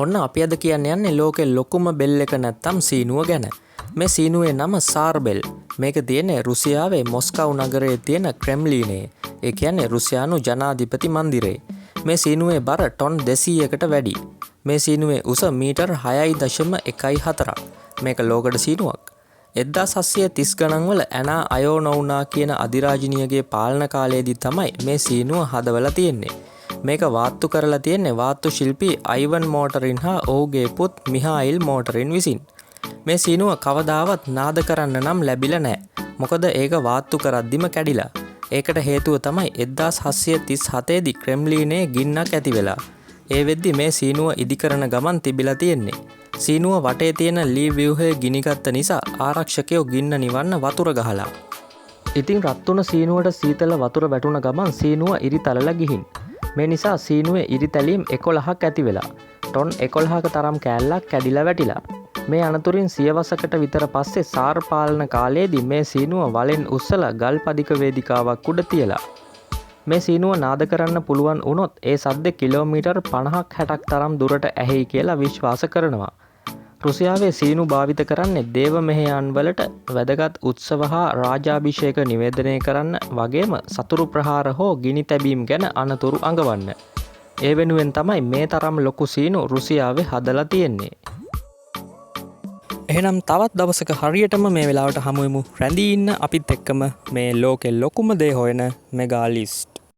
ඔන්න අපි අද කියන්න යන්නේ ලෝකෙ ලොකුම බෙල් එක නැත්තම් සීනුව ගැන. මේ සීනුවේ නම සාර් බෙල්. මේක තියෙන්නේ රුසියාවේ මොස්කව් නගරයේ තියෙන ක්‍රෙම්ලීනේ. ඒ කියන්නේ රුසියානු ජනාධිපති මන්දිරේ. මේ සීනුවේ බර ටොන් 200කට වැඩි. මේ සීනුවේ උස මීටර් 6.14ක්. මේක ලෝකඩ සීනුවක්. 1730 ගණන්වල ඇනා අයෝනොව්නා කියන අධිරාජිනියගේ පාලන කාලයේදී තමයි මේ සීනුව හදවලා තියෙන්නේ. මේක වාත්තු කරලා තියෙන්නේ වාත්තු ශිල්පී අයිවන් මෝටරින් හා ඔහුගේ පුත් මිහායිල් මෝටරින් විසින්. මේ සීනුව කවදාවත් නාද කරන්න නම් ලැබිලා නෑ. මොකද ඒක වාත්තු කරද්දිම කැඩිලා. ඒකට හේතුව තමයි 1737 දී ක්‍රෙම්ලීනේ ගින්නක් ඇති වෙලා. ඒ වෙද්දි මේ සීනුව ඉදිකරන ගමන් තිබිලා තියෙන්නේ. සීනුව වටේ තියෙන ලී ව්‍යුහය ගිනිගත්ත නිසා ආරක්ෂකයෝ ගින්න නිවන්න වතුර ගහලා. ඉතින් රත් වුණ සීනුවට සීතල වතුර වැටුණ ගමන් සීනුව ඉරිතලලා ගිහින්. මේ නිසා සීනුවේ ඉරිතැලීම් 11ක් ඇති වෙලා. ටොන් 11ක තරම් කෑල්ලක් කැඩිලා වැටිලා. මේ අනතුරින් සියවසකට විතර පස්සේ සාර් පාලන කාලයේදී මේ සීනුව වලෙන් උස්සලා ගල් පදික වේදිකාවක් උඩ තියලා. මේ සීනුව නාද කරන්න පුළුවන් වුණොත් ඒ සද්ද කිලෝමීටර් 50ක් 60ක් තරම් දුරට ඇහෙයි කියලා විශ්වාස කරනවා. රුසියාවේ සීනු භාවිත කරන්නේ දේව මෙහෙයන් වලට, වැදගත් උත්සව හා රාජාභිෂේක නිවේදනය කරන්න වගේම සතුරු ප්‍රහාර හෝ ගිනි තැබීම් ගැන අනතුරු අඟවන්න. ඒ වෙනුවෙන් තමයි මේ තරම් ලොකු සීනු රුසියාවේ හදලා තියෙන්නේ. එහෙනම් තවත් දවසක හරියටම මේ වෙලාවට හමුවෙමු. රැඳී ඉන්න අපිත් එක්කම මේ ලෝකෙ ලොකුම දේ හොයන මෙගා ලිස්ට්.